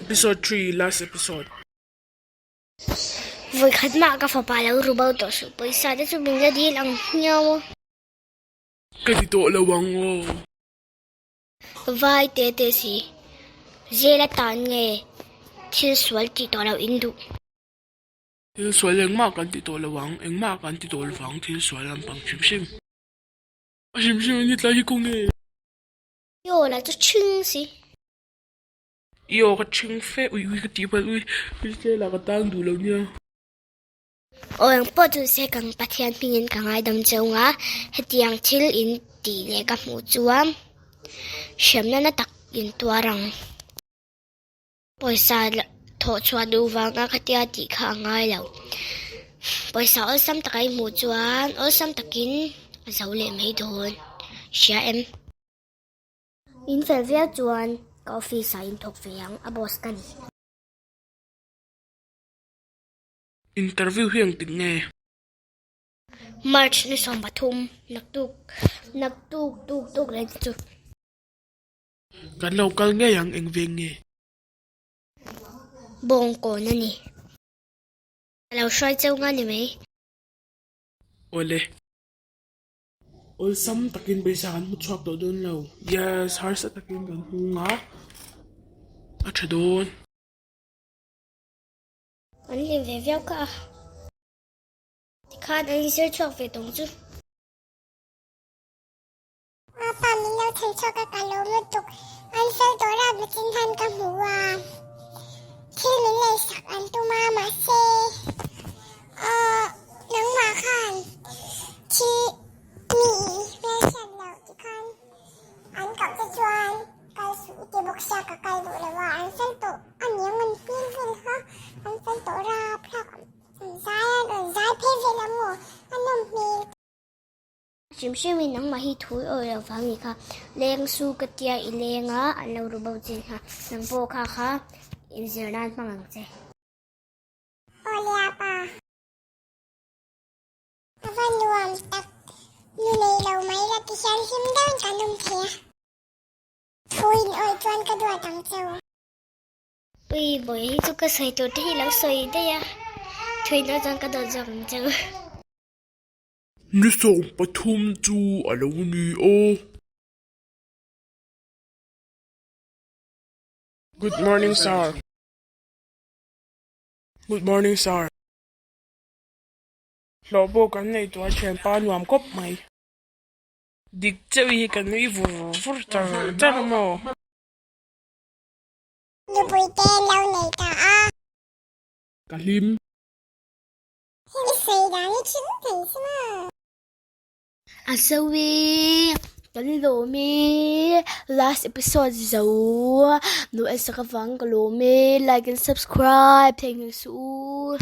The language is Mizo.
Episode 3 last episode. Vawikhat mah ka fapa lo ru bo tawh suh pawisa te chu min la dil ang hmiau a. Ka ti tawh lo ang aw. Vai te te si zel atan nge thil sual tih tawh lo in duh. Thil sual engmah kan ti tawh lo ang, engmah kan ti tawh lovang thil sual lampang hrim hrim. A hrim hrim in hetlai hi khawnge? I aw lah chu ṭhing si. I aw ka ṭhing fe ui ui ka tih palh ui, hrisel ah ka tang duh lo nia. Aw engpawh chu se kan Pathian hmingin ka ngaidam cheu nga, hetiang thil in tih leh ka hmuh chuan hremna na tak in tuar ang. Pawisa thawh chhuah duh vanga khatia tih kha a ngai lo. Pawisa awlsam taka i hmuh chuan awlsam takin a zo leh mai dawn. Hria em? In fel viau chuan ka office ah in thawk ve ang, a boss ka ni. Interview hi engtik nge? March ni 13, naktuk, naktuk tuk tuk reng chu. Kan lo kal ngei ang eng veng nge? Bawngkawn a ni. A lo hruai cheu nga ni mai. Awle. Awlsam takin pawisa kan hmu chhuak tawh dawn lo. Yes, harsa takin kan hmu nga. A tha dawn. An hlim ve viau kha a. Tikhan an inzir chhuak ve tawng chu. A pa min lo thei chhuak a ka lawm lutuk. An fel tawh rap luchin khan ka hmu a. Thil min lei sak an tum a mahse aw nangmah khan thil mi i hmelhriat loh tikhan an koh te chuan kal suh i ti bawk sia ka kal duh lo a an fel tawh a niang an hmel vel kha an fel tawh rap rap an zai a rawn zai phei vel a maw a nawm hmel. Hrim hrim in nangmah hi thu i awih loh vang ni kha leng su ka tia i leng a an lo ru bo chin kha nang pawh kha kha inzir nan hmang ang che. Awle a pa. A va nuam tak. Nu nei lo mai la ti hian hlim deuhin kan awm thei a. Thu in awih chuan ka duat ang che u. Ui bawihi chu ka sawi tur te hi lo sawi daih a. Thu in awih chuan ka duat zawk ang che u. Ni 13 chu a lo ni aw. Good morning sir. Good morning sir. Hlawh pawh kan nei tawh a thianpa nuam khawp mai. Dik cheuh hi ka nui vur vur char char maw. Nupui te an lo nei ta a. Ka hlim. I sawi dan i thil thei si maw? A zo e, kan lawm e, last episode zo nu en sak avang ka lawm e, like and subscribe theihnghilh suh u.